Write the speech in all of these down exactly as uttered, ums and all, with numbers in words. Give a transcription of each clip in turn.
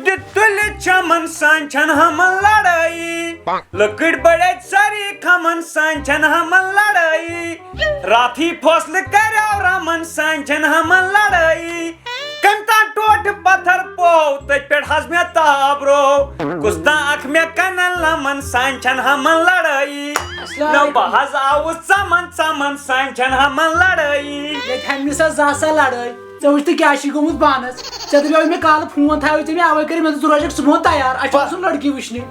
تہِ تُلہِ چمن سانہِ چھَنہٕ ہمن لڑٲیی۔ لٔکٕر بڑے سٲری کھمن سانہِ چھَنہٕ ہمن لڑٲیی۔ راتھٕے فٲصلہٕ کریو رمن سانہِ چھَنہٕ ہمن لڑٲیی۔ کٔمۍ تام ٹوٹھ پتھر پوو تٔتھۍ پٮ۪ٹھ حظ مےٚ تاب رو۔ کُس تام اکھ مےٚ کنن لمن سانہِ چھَنہٕ ہمن لڑٲیی۔ السلام نو علیکم۔ بہٕ حظ آوُس ژمن ژمن سانہِ چھَنہٕ ہمن لڑٲیی۔ ییٚتہِ ہَنہِ مےٚ سا زانٛہہ سا لڑٲے۔ ژےٚ وٕچھتہٕ کیٛاہ چھُے گوٚمُت پانس؟ ژےٚ دپیاوُے مےٚ کالہٕ فون تھاوے ژےٚ مےٚ اوے کٔرِتھ، مےٚ دوٚپ ژٕ روزکھ صُبحن تیار، اَسہِ چھُ گژھُن لڑکی وٕچھنہِ۔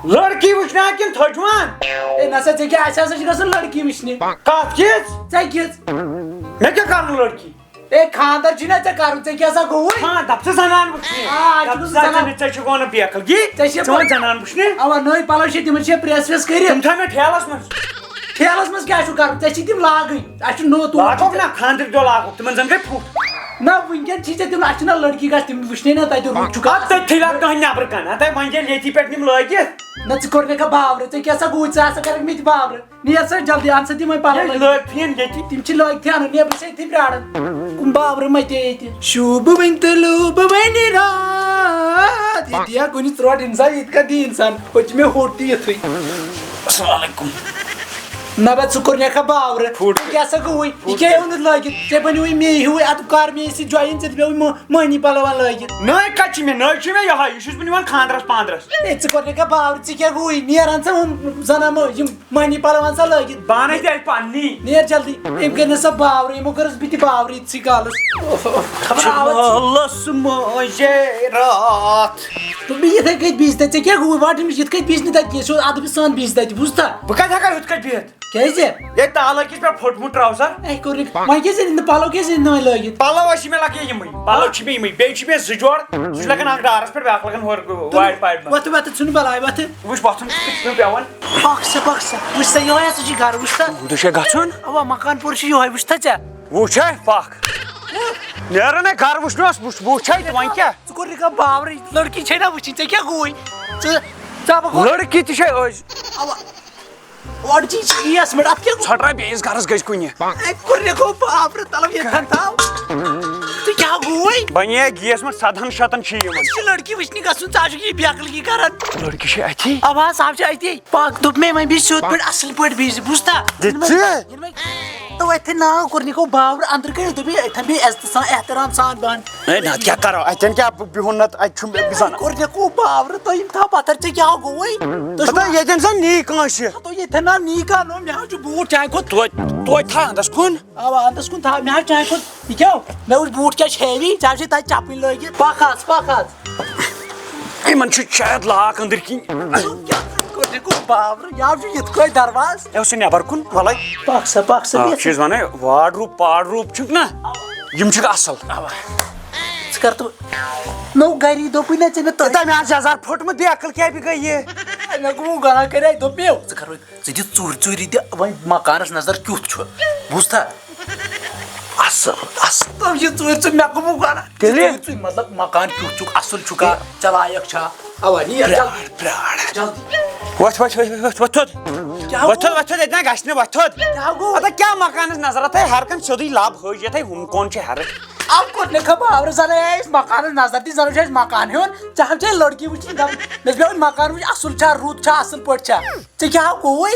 لڑکی وٕچھنہِ ہا کِنہٕ تھٔجوان؟ ہے نسا، ژےٚ کیٛاہ، اَسہِ ہسا چھُ گژھُن لڑکی وٕچھنہِ۔ کتھ کِژھ؟ ژےٚ کِژھ؟ مےٚ کیٛاہ کرُن لڑکی؟ ہے خاندر چھُے نا ژےٚ کرُن، ژےٚ کیٛاہ سا گوٚوُے؟ ہاں، دپ ژٕ زنان وٕچھنہِ۔ آ، اَسہِ دپ چھُ ژٕ زنان۔ ژےٚ چھُے گوٚو نہٕ بیکل گی۔ ژےٚ چھے ژٕ وَن زنان وٕچھنہِ۔ اوا، نٔوۍ پلو چھِ تِمن چھِ پریس ویس کٔرِتھ۔ تِم تھٲے مےٚ ٹھیلس منٛز۔ ٹھیلس منٛز کیٛاہ چھُو کرُن؟ ژےٚ چھی تِم لاگٕنۍ۔ اَسہِ چھُ نوٚو تور۔ لاگوکھ نا، خاندرٕکۍ دۄہ لاگوکھ، تِمن زن گٔے پھُٹ۔ نہ، وٕنکیٚن چھی ژےٚ تِم، اَسہِ چھِنہ لڑکی گژھِ، تِم وٕچھنے نہ تَتہِ روٗد چھُکھ۔ اَدٕ تٔتھی لاگ کانٛہہ نٮ۪برٕ کَنہِ، ہَتَے وۄنۍ ییٚلہِ ییٚتی پٮ۪ٹھ یِم لٲگِتھ۔ نہ، ژٕ کوٚر مےٚ کانٛہہ باورٕ، ژےٚ کیٛاہ سا گوٚوُے، ژٕ ہسا کَرَکھ مےٚ تہِ باورٕ۔ نیر سا جلدی، اَن سا تِمَے پَلو ییٚلہِ لٲگِتھ۔ لٲگتھی یَن ییٚتی۔ تِم چھِ لٲگتھی اَنُن، نیر بہٕ چھَسے ییٚتھی پرٛاران۔ کُم باورٕ مَتے ییٚتہِ۔ شوٗبہٕ وۄنۍ تہٕ لوٗبہٕ وۄنۍ راتھ۔ یہِ دِیا کُنہِ ژرٛوٹ اِنسان، یِتھ کٔنۍ دی اِنسان۔ ہُتہِ چھِ مےٚ ہوٚٹ تہِ یِتھُے۔ السلام علیکم۔ نہ بہ، ژٕ کوٚر مےٚ کھا باورٕ۔ پھُٹ۔ ژےٚ کیٛاہ سا گوٚوُے؟ یہِ کیٛاہ اوٚنُتھ لٲگِتھ؟ ژےٚ بنیووُے مے ہیوٗے، اَدٕ کر مے سۭتۍ join، ژےٚ دِژیووُے مٔ-، مٔہنی پَلوَن لٲگِتھ۔ نٔے کَتہِ چھِ مےٚ؟ نٔے چھِ مےٚ یِہوٚے، یہِ چھُس بہٕ نِوان خانٛدرَس پانٛدرَس۔ ہے، ژٕ کوٚر مےٚ کھا باورٕ؟ ژٕ کیٛاہ گوٚوُے؟ نیر اَن ژٕ ہُم زَنان مٔہ-، یِم مٔہنی پَلوَن سا لٲگِتھ۔ بہٕ اَنَے تیٚلہِ پَننی۔ نیر جلدی، أمۍ کٔرۍ نہٕ سا باورٕ، یِمو کٔرٕس بہٕ تہِ باورٕ یِتسٕے کالَس۔ خبر آوَتھ۔ چھُ لالَس مٲنٛزے راتھ۔ تہٕ بیٚیہِ یِتھَے کٔنۍ بِہِزِ تَتہِ، ژےٚ کیٛاہ گوٚوُے؟ وَٹ أمِس یِتھ کٔنۍ بِہِزِ نہٕ تَتہِ کینٛہہ، سیوٚد اَدبہٕ سان بِہِزِ تَتہِ، بوٗزتھا؟ بہٕ کَتہِ ہٮ۪کہٕ یِتھ کٔنۍ بِہِتھ؟ کیٛازِ؟ ییٚتہِ تالٲکِس پٮ۪ٹھ پھوٚٹمُت ٹرٛاوزَر۔ اے کوٚرُکھ، وۄنۍ کیٛازِ أنۍ نہٕ پَلو، کیٛازِ أنۍ نہٕ وۄنۍ لٲگِتھ؟ پَلو ٲسۍ مےٚ لَگے یِمٕے، پَلو چھِ مےٚ یِمٕے، بیٚیہِ چھِ مےٚ زٕ جوڑ، سُہ چھُ لَگان اَکھ ڈارَس پٮ۪ٹھ، بیٛاکھ لَگان ہورٕ وارِ پارِ منٛز۔ وۄتھٕ، وۄتھٕ، ژھٕن بَلاے وۄتھٕ۔ وٕچھ وۄتھُن کِتھ کٔنۍ پٮ۪وان۔ پَکھ سا، پَکھ سا، وٕچھ سا، یِہوٚے ہسا چھُ گَرٕ، وٕچھ سا۔ تُہۍ چھا گژھُن؟ اَوا، مکان پوٗر چھُ یِہوٚے، وٕچھ سا ژےٚ۔ وٕچھ ہے، پَکھ۔ نیرُن ہے گَرٕ وٕچھنَس، وٕچھ، وٕچھ ہے تہٕ وۄنۍ کیٛاہ؟ ژٕ کوٚر نہٕ کانٛہہ باورٕے، لٔڑکی چھے نہ وٕچھِنۍ، ژےٚ کیٛاہ گوٚوُے؟ ژٕ، ژٕ ہا بہٕ گوٚو-، لٔڑکی تہِ چھے أزۍ۔ اَوا، اورٕ چی چھِ گیس مٕڑ، اَتھ کیٛاہ گوٚو؟ ژھۄٹرا بیٚیِس گَرَس گٔژھۍ کُنہِ۔ اَے کوٚر نہٕ گوٚو باورٕ تَلہٕ یَتھ تھاو۔ ژٕ کیٛاہ گوٚوُے؟ بَنے گیس مٕڑ سَدہَن شَتَن چھِ یِوان۔ اَسہِ چھِ لٔڑکی وٕچھنہِ گژھُن، ژٕ ہا چھُکھ یہِ بیکلگی کَران۔ لٔڑکی چھِ اَتھی۔ اَوا، سُہ ہا چھِ اَتی۔ پَکھ، دوٚپ مےٚ وۄنۍ بیٚہہ سیوٚد پٲٹھۍ اَصٕل پٲٹھۍ بِہزِ، بوٗزتھا؟ دِژ ژٕ؟ یِنہٕ وۄنۍ، یِنہٕ وۄنۍ، تو اَتھِ ناو کوٚر نِکو باورٕ اَنٛدرٕ کٔرِتھ، دوٚپُے اَتھٮ۪ن بیٚہہ عزتہٕ سان، احترام سان بَن۔ ہے نہ، کیٛاہ کَرو؟ اَتٮ۪ن کیٛاہ بِہُن نَتہٕ؟ اَتہِ چھُم بِزَن۔ کوٚر نِکو باورٕ، تۄہہِ یِم تھاو پَتھر، ژےٚ کیٛاہ گوٚوُے؟ تُہۍ چھِو ہَتہٕ ییٚتٮ۪ن زَن نی کٲنٛسہِ۔ ہَتو ییٚتٮ۪ن نہ نی کانٛہہ نوٚو، مےٚ حظ چھُ بوٗٹھ چانہِ کھۄتہٕ۔ توتہِ، توتہِ تھاو اَنٛدَس کُن۔ اَوا، اَنٛدَس کُن تھاو، مےٚ حظ چانہِ کھۄتہٕ۔ یہِ کیٛاہ؟ مےٚ وٕچھ بوٗٹھ کیٛاہ چھِ heavy، ژےٚ حظ چھے تَتہِ چَپٕنۍ لٲگِتھ۔ پَکھ حظ، پَکھ حظ۔ یِمن چھُ شاید lock أنٛدٕرۍ کِنۍ۔ کوٚر نِکو باورٕ، یہِ حظ چھُ یِتھ کٲٹھۍ دروازٕ۔ یہِ اوس یہِ نٮ۪بر کُن، وَلَے۔ پَکھ سا، پَکھ سا، آ، بیٚہہ چھِ أسۍ وَنان wardrobe، pardrobe چھُکھ نہ؟ یِم چھِکھ اَصٕل۔ اَوا۔ ژٕ کر تہٕ نوٚو گَری دوٚپُے نہ ژےٚ مےٚ تۄہہِ۔ ہے، مےٚ حظ چھِ یَزار پھوٚٹمُت، بیکٕل کیٛاہ بہِ گٔے یہِ؟ مےٚ گوٚو گۄناہ کَرے، دوٚپ مےٚ، ژٕ کر وۄنۍ، ژٕ دِ ژوٗرِ ژوٗرِ دِ وۄنۍ مکانَس نظر کیُتھ چھُ، بوٗزتھا؟ اصل، اصل۔ تم یہِ ژوٗرِ ژوٗرِ مےٚ گوٚو گۄڈٕ۔ تیٚلہِ؟ ژوٗرِ ژوٗرِ مطلب مکان کیُتھ چھُکھ، اصل چھُکھا، چلایق چھا؟ اوا، نیر پرٛار، جلدی۔ پرٛار۔ جلدی۔ وۄتھ، وۄتھ، وۄتھ، وۄتھ، وۄتھ تھوٚد۔ کیٛاہ وۄتھ تھوٚد، گوٚو؟ وۄتھ تھوٚد، ییٚتہِ نہ گژھِ نہٕ، وۄتھ تھوٚد۔ کیٛاہ گوٚو؟ اَدٕ کیٛاہ مکانس نظر، اَتھے ہر کانٛہہ سیوٚدُے لب ہٲج، یَتھے ہُم کون چھِ ہرٕ۔ اَتھ کوٚت نہٕ خبر، زَنہٕ آیہِ أسۍ مکانس نظر دِنہِ، زَنہٕ چھُ اَسہِ مکان ہیوٚن۔ ژےٚ ہَم چھے لڑکی وٕچھِنۍ، دَپ، مےٚ چھِ پٮ۪وان مکان وٕچھِنۍ، اصل چھا، رُت چھا، اصل پٲٹھۍ چھا؟ ژےٚ کیٛاہ گوٚوُے؟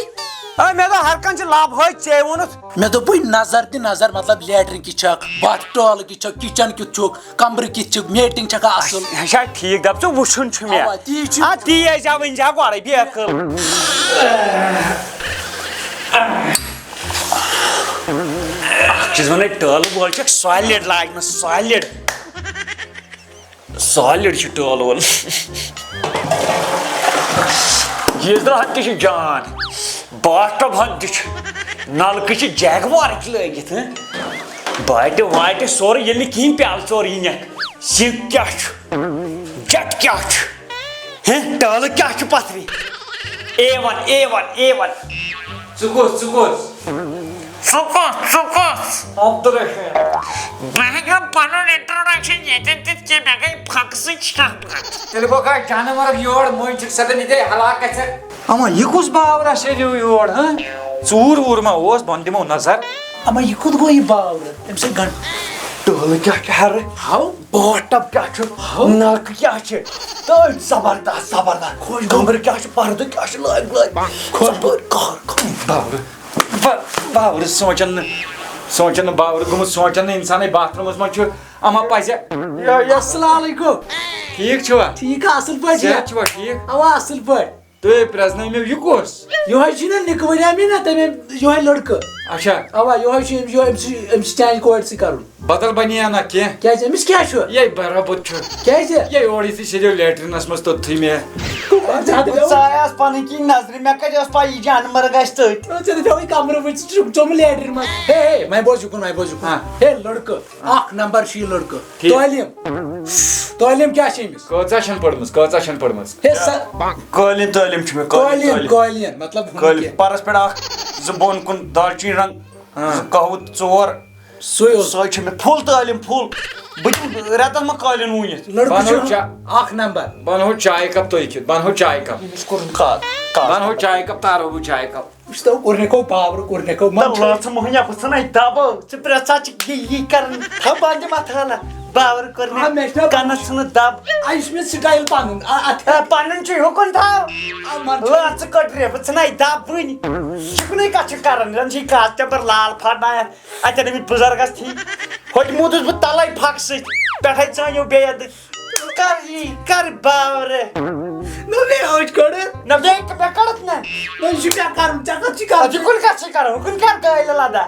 اے، مےٚ دوٚپ، ہر کانٛہہ چھِ لب ہٲج، ژےٚ ووٚنُتھ۔ مےٚ دوٚپُے نظر تہِ نظر، مطلب، لیٹرِن کِژھ چھکھ، باتھ ٹالہٕ کِژھ چھکھ، کِچن کیُتھ چھُکھ، کمرٕ کِتھ چھِ، میٹنگ چھکھا اصل؟ اچھا، ٹھیٖک، دپ ژٕ وٕچھُن چھُ مےٚ۔ اوا، تی چھُ۔ آ، تی ٲسۍ زیو، وۄنۍ زیو گۄڈے بیکل۔ اکھ چیٖز ونے، ٹٲلہٕ وول چھکھ solid لاگمٕژ، solid۔ Solid چھُ ٹٲل وول۔ گیٖزرَس تہِ چھِ جان۔ Bath tub ہن تہِ چھُ۔ نلکہٕ چھِ جیگوارٕکۍ لٲگِتھ، ہہ؟ باٹہِ واٹہِ سورُے، ییٚلہِ نہٕ کِہیٖنۍ پیالہٕ ژور یی نٮ۪کھ۔ Sink کیٛاہ چھُ؟ Jet کیٛاہ چھُ؟ ہہ؟ ٹٲلہٕ کیٛاہ چھُ پتھرِ؟ A one، A one، A one۔ ژٕ کُس، ژٕ کُس؟ ژٕ کُس، ژٕ کُس؟ عبدالرحیم۔ بہٕ ہیٚکہٕ نہٕ پنُن introduction ییٚتٮ۪ن دِتھ کینٛہہ، مےٚ گٔے پھکہٕ سۭتۍ چھکھ۔ تیٚلہِ گوٚو کانٛہہ جانور یور، مٔنٛزۍ چھِکھ سدان ییٚتے ہلاک گژھِ۔ اما، یہِ کُس باورا سیٚدیو یور، ہاں؟ ژوٗر ووٗر ما اوس؟ بہٕ دِمو نظر۔ اما، یہِ کوٚت گوٚو یہِ باورٕ؟ أمۍ سٕنٛدۍ گنٛڈ-، ٹولہٕ کیٛاہ چھُ ہرٕ؟ ہاو۔ باٹھ ٹب کیٛاہ چھُ؟ ہاو۔ نلکہٕ کیٛاہ چھِ؟ تہٕ زبردست، زبردست۔ خۄش گوٚو۔ کمرٕ کیٛاہ چھُ؟ پردٕ کیٛاہ چھُ؟ لٲگۍ، لٲگۍ۔ خۄش گوٚو۔ زبر، قہر، قہر۔ باورٕ، با-، باورٕ سونٛچان نہٕ، سونٛچان نہٕ، باورٕ گوٚمُت سونٛچان نہٕ اِنسانٕے باتھ روٗمَس منٛز چھُ اما پزِ۔ یا، یا۔ السلام علیکم۔ ٹھیٖک چھُوا؟ ٹھیٖک ہا، اصٕل پٲٹھۍ چھا؟ صحت چھُوا ٹھیٖک؟ اوا، اصٕل پٲٹھۍ۔ تُہۍ پرٛزنٲومو یہِ کُس؟ یِہوٚے چھُنہ نِکہٕ بنیامین نا تَمہِ، یِہوٚے لٔڑکہٕ۔ اچھا۔ اوا، یِہوٚے چھُ أمِس، یِہوٚے أمِس، أمِس چھِ چانہِ کورِ سۭتۍ کَرُن۔ بدل بنیا نا کینٛہہ؟ کیٛازِ؟ أمِس کیٛاہ چھُ؟ یے برابر چھُ۔ کیٛازِ؟ یے اورٕ یُتھُے سیٚدیو لیٹرینس منٛز توٚتھٕے مےٚ۔ ژٕ آیس پنٕنۍ کِنۍ نظرِ، مےٚ کتہِ ٲس پَے یہِ جانور گژھِ تٔتھۍ۔ ژےٚ دَپیووُے کمرٕ وٕچھ، ژٕ چھُکھ ژوٚمُت لیٹرین منٛز۔ ہے، ہے، وۄنۍ بوز یُکُن، وۄنۍ بوز یُکُن۔ ہاں۔ ہے لٔڑکہٕ، اکھ نمبر چھُ یہِ لٔڑکہٕ۔ ٹھیٖک۔ تعلیٖم۔ تعلیٖم کیٛاہ چھِ أمِس؟ کۭژاہ چھَن پٔرمٕژ، کۭژاہ چھَن پٔرمٕژ؟ ہے سا۔ قٲلیٖن تعلیٖم چھِ مےٚ، قٲلیٖن قٲلیٖن، تعلیٖم۔ قٲلیٖن، مطلب ہُہ نہٕ قٲلیٖن۔ کینٛہہ۔ پَرَس پٮ۪ٹھ اَکھ، زٕ بۄن کُن دالچیٖن رنٛگ، ہاں۔ زٕ قہوٕ، ژور۔ سُے اوس۔ سۄے چھِ مےٚ full تعلیٖم، full۔ بہٕ دِمہٕ رٮ۪تَس منٛز قٲلیٖن ووٗنِتھ۔ لٔڑکہٕ بَنہو چھُ چا-، اَکھ نمبر۔ بَنہو چاے کپ تُہۍ کھیٚتھ، بَنہو چاے کپ۔ أمِس کوٚرُن خاص، خاص۔ بَنہو چاے کپ، تارو بہٕ چاے کپ۔ وٕچھ تو، کوٚر نکھو باورٕ، کوٚر نکھو تہٕ منٛدچھو۔ لٲژٕ مۄہنی، بہٕ ژھٕنَے دَبہٕ۔ ژٕ پرٛٮ۪تھ ساتہٕ چھِ یی، یی کران۔ تھاو بنٛد یہِ متھالا۔ باورٕ کوٚر آ، مےٚ مےٚ چھُنہ کَنَس ژھٕنہٕ دَب۔ آ، یہِ چھُ مےٚ style پَنُن۔ آ، اَتھ ہے، پَنُن چھُے، ہُکُن تھاو۔ آ، منٛدچھو۔ لٲژٕ کٔٹرِ، بہٕ ژھٕنَے دَب وٕنۍ۔ شُکنٕے کَتھ چھِ کران؟ زَن چھِ یہِ کاس ٹٮ۪مپَر لال پھاٹناوان۔ اَتٮ۪ن أمِس بُزرگَس تھی۔ ہوٚتہِ موٗدُس بہٕ تَلَے پھَکھ سۭتۍ۔ پٮ۪ٹھَے ژٲنِو بیٚیہِ اَدٕ۔ کر یی، کر باورٕ۔ نہ مےٚ اوج کڑت۔ نہ بیٚیہِ تہِ مےٚ کڑت نہ۔ نہ یہِ چھُ مےٚ کرُن، ژےٚ کتھ چھِ کرُن؟ اَتہِ کُن کتھ چھِ کران؟ ہُکُن کر گٲلۍ لدا؟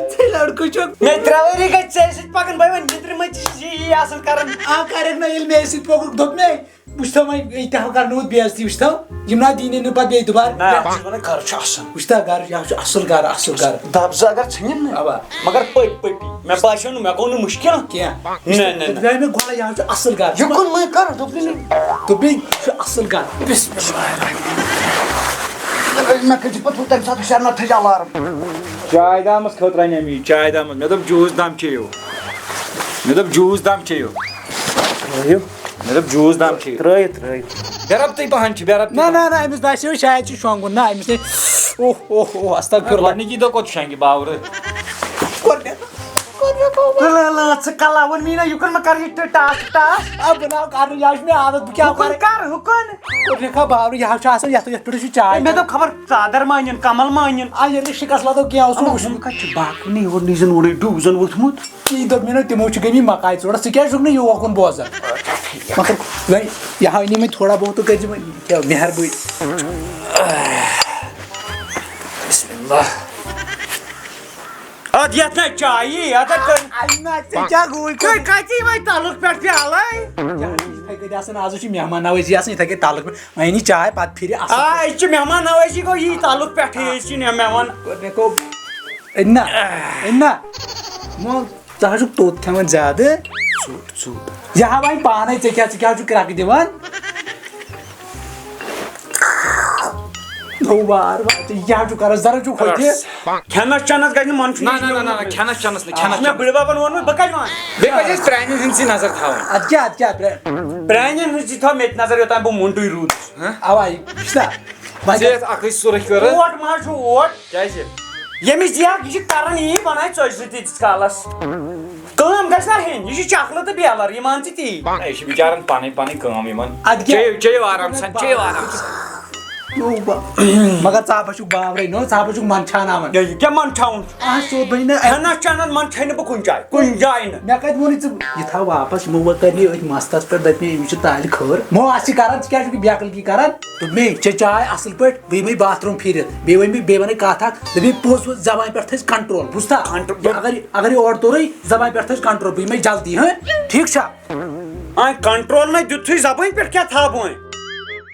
ژےٚ لڑکہٕ چھُکھ۔ مےٚ ترٛےٚ ؤری گٔے ژےٚ سۭتۍ پکان، بہٕ وۄنۍ نیٚنٛدرِ منٛز تہِ چھُس یی یی آسان کران۔ آ کرکھ نہ ییٚلہِ مےٚ سۭتۍ پوٚکُکھ، دوٚپ مےٚ، وٕچھ تو وۄنۍ یہِ تہِ ہا کرنووُتھ بے عزتی، وٕچھ تو۔ یِم نہ دِنۍ نہٕ پتہٕ بیٚیہِ دُبارٕ۔ نہ، اَتھ چھِ وَنان گرٕ چھُ اَصٕل۔ وٕچھ تا گرٕ، یہِ ہا چھُ اَصٕل گرٕ، اَصٕل گرٕ۔ دَب زٕ اگر ژھٕنِم نہ، اَوا۔ مگر پٔپۍ پٔپی۔ مےٚ باسیو نہٕ، مےٚ گوٚو نہٕ مُشکِل۔ کینٛہہ۔ نہ، نہ، نہ۔ دوٚپمَے مےٚ گۄڈَے، یہِ ہا چھُ اَصٕل گرٕ۔ یہِ کُن مہٕ کر، دوٚپُے نہٕ۔ دوٚپُے، یہِ چھُ اَصٕل گرٕ۔ بسم اللہ الرحمن الرحیم۔ مےٚ کٔرۍ زِ پَتہٕ ہُہ تَمہِ ساتہٕ ہُشار نہ تھٲیزِ alarm۔ چاے دامَس خٲطرٕ اَنے مےٚ یہِ چاے دامَس۔ مےٚ دوٚپ، juice دام چیٚیِو۔ مےٚ دوٚپ، juice دام چیٚیِو۔ ترٛٲیِو۔ مےٚ دوٚپ، juice دام چیٚیِو۔ ترٛٲیِو، ترٛٲیِو۔ بے ربطٕے پہن چھِ، بے ربطٕے نہ، پہن۔ نہ، نہ، أمِس باسیو شاید چھُ شۄنٛگُن۔ نہ، أمِس نے، اوہ، اوہ، اوہ، استغفر اللہ۔ گۄڈٕنِکی دۄہ کوٚت شۄنٛگہِ باورٕ؟ کوٚر مےٚ، کوٚر مےٚ، کوٚر مےٚ۔ تہٕ لٲ، لٲ، ژٕ کَلاوُن مےٚ نا، یہِ کُن مہ کَر یہِ ٹٲ-، ٹاس، ٹاس۔ آ، بہٕ نہ کَرٕ، یہِ حظ چھُ مےٚ عادت، بہٕ کیٛاہ ہُکُن کَرٕ؟ کَر، ہُکُن۔ کوٚر مےٚ کھا باورٕ، یہِ حظ چھُ آسان، یَتھ، یَتھ پٮ۪ٹھ چھُ چاے مےٚ دوٚپ، خبر ژادر مانِن، کَمل مانِن۔ آ، ییٚلہِ نہٕ شِکَس لَدو کینٛہہ اوس، آ، وٕچھ۔ ہُم کَتہِ چھِ باقٕے، نہٕ یور نِزَن اورَے ڈُو زَن ووٚتھمُت۔ یی دوٚپ مےٚ نا، تِمو چھِ گٔمٕتۍ مکاے ژوڑا، ژٕ کیٛازِ چھُکھ نہٕ یوکُن بوزان؟ مطلب، وۄنۍ یہِ ہا أنی مےٚ تھوڑا بہت، تہٕ کٔرۍ زِ وۄنۍ کیٛاہ مہربٲنی۔ بسم اللہ۔ اَدٕ یَتھ نہ چایی، اَدٕ کٔر۔ اَدٕ نہ، ژےٚ کیٛاہ گوٚوُے؟ تُہۍ کَتہِ یِوان تَلُک پٮ۪ٹھ پیٛالَے؟ یِتھَے کٔنۍ آسان، آز چھِ مہمان نوٲزی آسان، یِتھَے کٔنۍ تَلُک پٮ۪ٹھ۔ وۄنۍ أنی چاے، پَتہٕ پھِرِ اَصٕل آ، پٲٹھۍ۔ أسۍ چھِ مہمان نوٲزی گوٚو یی تَلُک پٮ۪ٹھٕے، أسۍ چھِ مہمان۔ گۄڈٕنیٚتھ گوٚو، أنۍ نا، أنۍ نا۔ مول، ژٕ حظ چھُکھ توٚت کھٮ۪وان زیادٕ۔ ژوٚٹ، ژوٚٹ۔ یہِ ہا وۄنۍ پانے، ژےٚ کیٛاہ، ژٕ کیٛاہ حظ چھُکھ کرٛٮ۪کہٕ دِوان؟ نو وار وار، ژٕ یہِ کیٛاہ حظ چھُکھ کران؟ زَرٕ چھُکھ ہوٚتہِ۔ کھٮ۪نَس چٮ۪نَس گژھِ نہٕ مَن چھُ نہ، نہ، نہ، نہ، نہ، کھٮ۪نَس چٮ۪نَس نہٕ، کھٮ۪نَس مےٚ چٮ۪نَس۔ بٕڈِ بَبَن ووٚنمُت، بہٕ کَتہِ وَنہٕ؟ بیٚیہِ پَزِ اَسہِ پرٛانٮ۪ن ہٕنٛز تہِ نظر تھاوٕنۍ۔ اَدٕ کیٛاہ، اَدٕ کیٛاہ، پرٛا-، پرٛانٮ۪ن ہٕنٛز تہِ تھاو مےٚ تہِ نظر، یوٚتام بہٕ موٚنٹُے روٗدُس۔ ہہ؟ اَوا، یہِ چھُ نا؟ وۄنۍ ژےٚ یَتھ اَکٕے سُرٕکۍ کٔرٕتھ۔ اوٹ ما چھُ اوٹ؟ کیٛازِ؟ ییٚمِس دِیَکھ، یہِ چھِ کران یی، بناوِ ژۄچہِ زٕ تیٖتِس کالس۔ کٲم گژھِ نا ہیٚنۍ، یہِ چھِ چکلہٕ تہٕ بیلر، یہِ مان ژٕ تی۔ نہ، یہِ چھِ بِچارن پنٕنۍ پنٕنۍ کٲم یِمن۔ اَدٕ کیٛاہ؟ چیٚیِو، چیٚیِو آرام سان، چیٚیِو آرام سان۔ نو با-، مگر ژٕ ہا چھُکھ باورے، نو، ژٕ ہا چھُکھ منٛدچھاوناوان۔ ہے، یہِ کیٛاہ منٛدچھاوُن چھُ؟ آ، سیوٚد بَنہِ نہٕ اَمہِ کھٮ۪نس چٮ۪نس منٛدچھے نہٕ بہٕ کُنہِ جایہِ، کُنہِ جایہِ نہٕ۔ مےٚ کَتہِ ووٚنُے ژٕ؟ یہِ تھاو واپس، یِمو ووت تَتہِ مےٚ أتھۍ مستس پٮ۪ٹھ، دَپہِ مےٚ، أمِس چھِ تالہِ خٲر۔ مو آسہِ کران، ژٕ کیٛازِ چھُکھ یہِ بے عقل کی کران؟ دوٚپمَے، چےٚ چاے اَصٕل پٲٹھۍ، بیٚیہِ مَے باتھ روٗم پھیٖرِتھ، بیٚیہِ وَنہِ مےٚ، بیٚیہِ وَنَے کَتھ اَکھ، دوٚپمَے، پوٚز ووٚن، زبانہِ پٮ۪ٹھ تھٲیزِ control، بوٗزتھا؟ Control۔ اگر، اگر یہِ اورٕ تورَے زبانہِ پٮ۪ٹھ تھٲیزِ control، بہٕ یِمَے جلدی، ہہ؟ ٹھیٖک چھا؟ آے control نَے دیُتھُے، زبٲنۍ پٮ۪ٹھ کیٛاہ تھاوٕ وۄنۍ؟